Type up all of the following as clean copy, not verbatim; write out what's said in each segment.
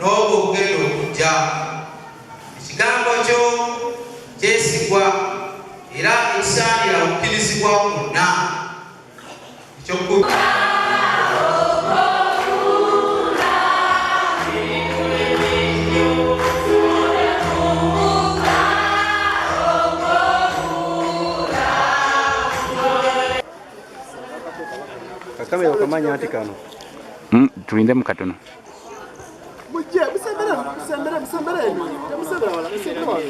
N'obwo obugenda okujja. Ekigambo kyo kyesigwa era ekisaanira okukkirizibwa kwonna. Ekyokubiri. Kakamera okamanya nti kano. Tulindemu katono. Mujje musembere, musembere, musembere eno. Temusembera wala, musembere wala.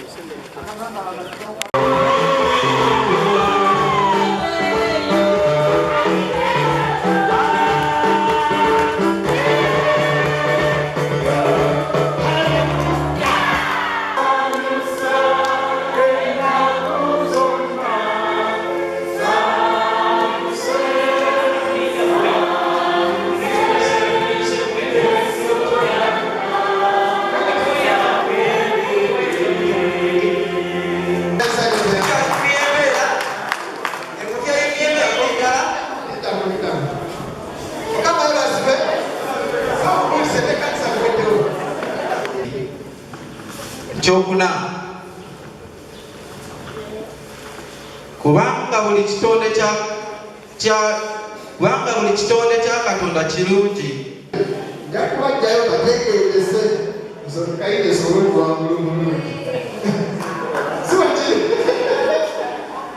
Ekyokuna, kubanga buli kitonde kya kya kubanga buli kitonde kya Katonda kirungi. Nja kubajjayo bategeerese nsonkaire esobole okuwangula omulungi. Si bwe kiri?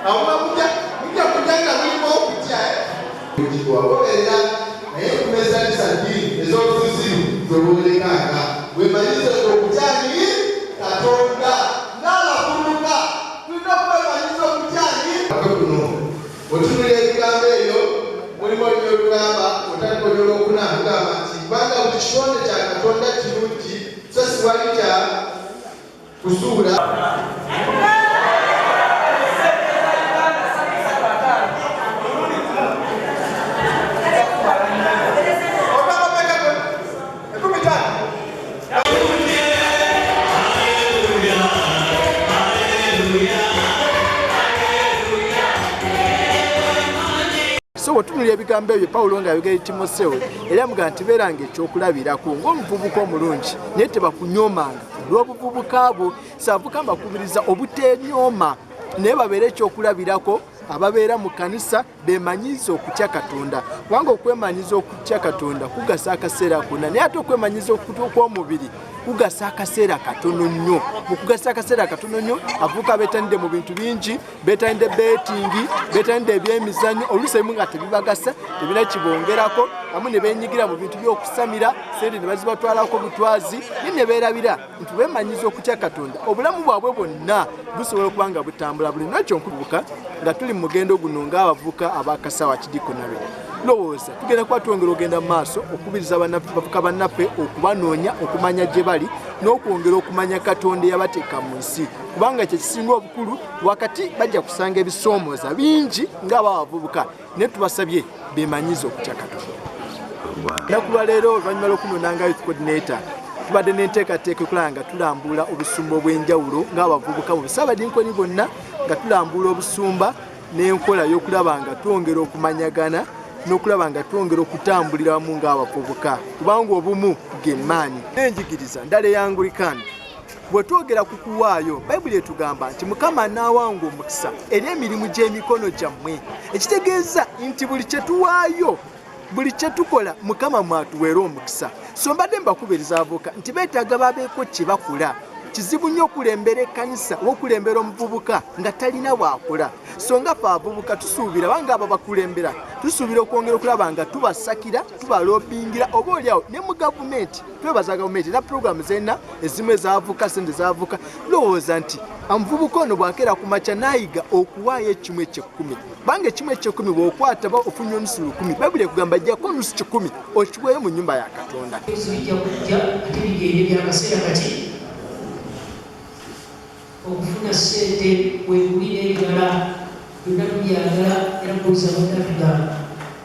Awo mujja mujja kujja nga mulimu okutya. Wagoberera naye nkumezanisa ddiini ez'olufuziru zoboolekanga wemanyize okutya ni Katonda ng'abavubuka tulina okwemanyiza okutya ni kuno otunulira ebigambo ebyo mulimu olulimi olugamba otandika olulimi olwokuna lugamba nti kubanga buli kitonde kya Katonda kirungi so siwali kya kusuula. So bwetunulira ebigambo ebyo Pawulo ng'ayogera Timoseewo, era amugamba nti beeranga ekyokulabirako ng'omuvubuka omulungi, naye tebakunyoomanga olw'obuvubuka bwo. Saavuka mbakubiriza obuteenyooma, naye babeere ekyokulabirako ababeera mu kkanisa, beemanyiize okutya Katonda, kubanga okwemanyiiza okutya Katonda kugasa akaseera konna, naye ate okwemanyiiza okw'omubiri kugasa akaseera katono nnyo. Mu kugasa akaseera katono nnyo, abavubuka beetanidde mu bintu bingi, beetanidde beetingi, beetanidde ebyemizannyo, oluusi ebimu nga tebibagasa, tebirina kibongerako, amu ne beenyigira mu bintu by'okusamira sente ne bazibatwalako butwazi, naye ne beerabira nti beemanyiza okutya Katonda, obulamu bwabwe bwonna busobola okuba nga butambula buli nakyo. Nkubuka nga tuli mu mugendo guno ng'abavubuka abakasawa kidikonary, lowooza tugenda kuba twongera ogenda mu maaso okukubiriza bavuka bannaffe okubanoonya, okumanya gye bali n'okwongera okumanya Katonda eyabateeka mu nsi, kubanga kye kisinga obukulu. Wakati bajja kusanga ebisoomooza bingi ng'ababavubuka, naye tubasabye bemanyize okutya Katonda. Olunaku lwaleero, oluvannyuma lw'okunona nga youth coordinator, tubadde n'enteekateeka ekulaba nga tulambula obusumba obw'enjawulo ng'abavubuka mu Ssaabadinkoni bonna, nga tulambula obusumba n'enkola y'okulaba nga twongera okumanyagana n'okulaba nga twongera okutambulira wamu ng'abavubuka, kubanga obumu ge maanyi. N'enjigiriza ndala ey'Angulikani, bwe twogera ku kuwaayo, Bayibuli etugamba nti Mukama anaawanga omukisa eri emirimu gy'emikono gyammwe, ekitegeeza nti buli kye tuwaayo, buli kye tukola, Mukama mwatuweera omukisa. So mbadde mbakubiriza abavubuka nti beetaaga babeeko kye bakola. Kizibu nnyo okulembera ekkanisa oba okulembera omuvubuka nga talina bw'akola. So nga ffe abavubuka tusuubira banga abo bakulembera, tusuubira okwongera okulaba nga tubasakira, tubalobingira oba oliawo ne mu gavumenti. Twebaza gavumenti era puroguramu zena ezimu ezavuka, sente zavuka. Lowooza nti omuvubuka ono bw'akeera ku makya n'ayiga okuwaayo ekimu ekyekkumi, kubanga ekimu ekyekkumi bw'okwata ba ofunye onusu 1,000, Bayibuli ekugamba jjako onusu 1,000 okiweeyo mu nnyumba ya Katonda. Bijja kujja ate bigende byakaseera kati okufuna ssente weguli n'ebirala byonna tubyagala, era kuliza badde atugamba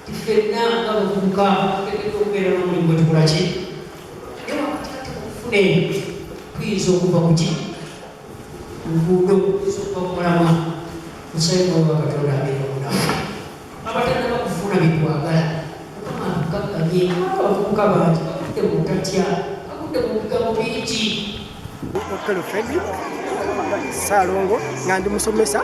ti ffenna ng'abavubuka tuteekeddwa okubeera n'omulimu gwe tukola ki, naye wakati ate okufuna eyo tuyinza okuva ku ki. Ku luguudo tusooka kumulamwa. Musabe Mwoyo wa Katonda abeere omunafu. Abatannaba kufuna bye twagala, Mukama atukakkamye, kubanga abavubuka bangi bagudde mu butatya, bagudde mu bigambo bingi. Okello Fredrick Saalongo, nga ndi musomesa.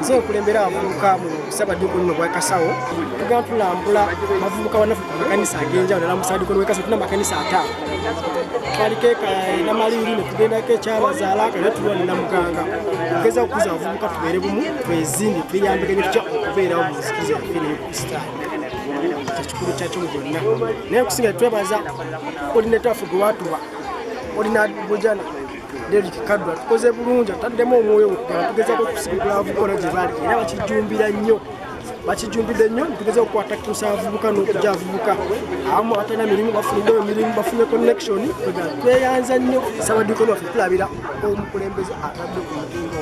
Nze nkulembera abavubuka mu Ssaabadiikoni buno bwa Kasawo. Tugenda tulambula abavubuka bannaffe ku makanisa ag'enjawulo, ddala mu Ssaabadiikoni w'e Kasawo tulina amakanisa 50. Twaliko Namaliiri, ne tugendako Ekyabazaala, kale tuliwa ne Namuganga, okugeza okukuza abavubuka tubeere bumu, twezimbe, tweyambiganye tutya okubeerawo mu nzikiriza yaffe n'Eyokristaayo. Kyekikulu kyakyo mu byonna. Naye okusinga twebaza coordinator waffe gwe watuwa, olina Bujana Derrick Kaddwa. Tukoze bulungi, ataddemu omwoyo okugamba tugezaako okusigula abavubuka ona gye bali, era bakijumbira nnyo, bakijumbidde nnyo. Tugeza okukwata kutuusa abavubuka n'okujja abavubuka abamu abatalina mirimu bafuniddeyo emirimu, bafunye connection. Tweyanza nnyo Ssabadiikoni waffe, tulabira omukulembeze atadde ku mutindo.